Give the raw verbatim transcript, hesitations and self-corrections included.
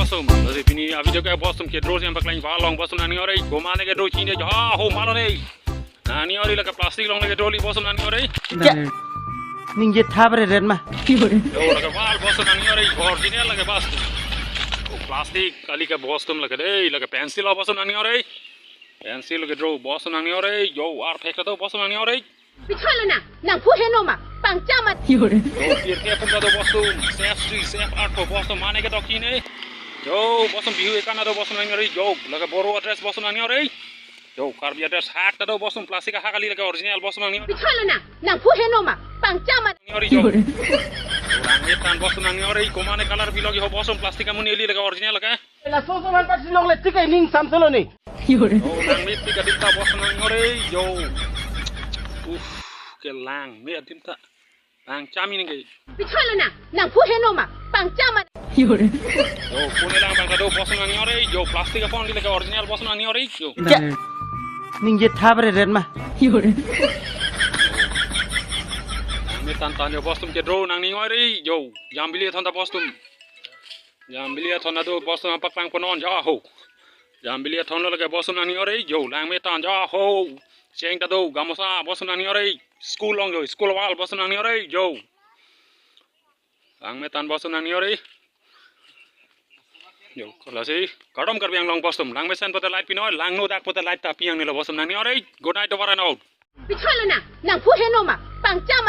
Bostum, lasi pini a-video ke bostum ke draw si nangpaklang, wall along bostum nangning ore, komatne ke draw chini, ha ho, malone. Nangning ore, lake plastic along lake draw li bostum nangning ore. Ke, ningje thap re ren ma. Yo, lake wall bostum nangning ore, original lake bostum. Oh, plastic kali ke bostum lake dei, lake pencil bostum nangning ore. Pencil lake draw bostum nangning ore, yo, arphek ta do bostum nangning ore. Pichalo na, nangphu heno ma, pangcham ma. Yo, pirke aphun ta do bostum, safe street, safe art ko bostum mane ke dok chini. Yo, bostum bihu ekan ta do bostum nangning ore, yo, lake Boro a-dress bostum nangning ore. Yo, Karbi a-dress hak ta do bostum, plastic ahak kali, lake original bostum nangning ore. Pichalo na, nangphu heno ma, pangcham ma. Nangning ore, yo. Langmit tan bostum nangning ore, komatne color bilok ho bostum, plastic amonit kali, lake original lake. Laso so man patsi longle tik ining samsolo ni. Yo, langmit tik adim ta bostum nangning ore, yo. Uff, ke langmit adim ta. Pangcham ini ke. Pichalo na, nangphu heno ma, pangcham ma. Yo, pune lang bang ta do bostum nangning ore, yo, plastic apon kali, lake original bostum nangning ore, yo. Ke, ningje thap re ren ma. Yo. Langmit tan tan yo bostum ke draw nangning ore, yo. Jambili athon ta bostum. Jambili athon ta do bostum nangpaklang ponon, ya ho. Jambili athon lo lake bostum nangning ore, yo, langmit tan, ya ho. Cheng ta do, gamosa bostum nangning ore. School along yo, school wall bostum nangning ore, yo. Langmit tan bostum nangning ore. Yo, lasi, kardom Karbi Anglong bostum. Langmesen pote light pinoi, langno dak pote light ta pi nangne lo bostum nangning ore. Good night, over and out. Pichalo na, nangphu heno ma, pangcham ma.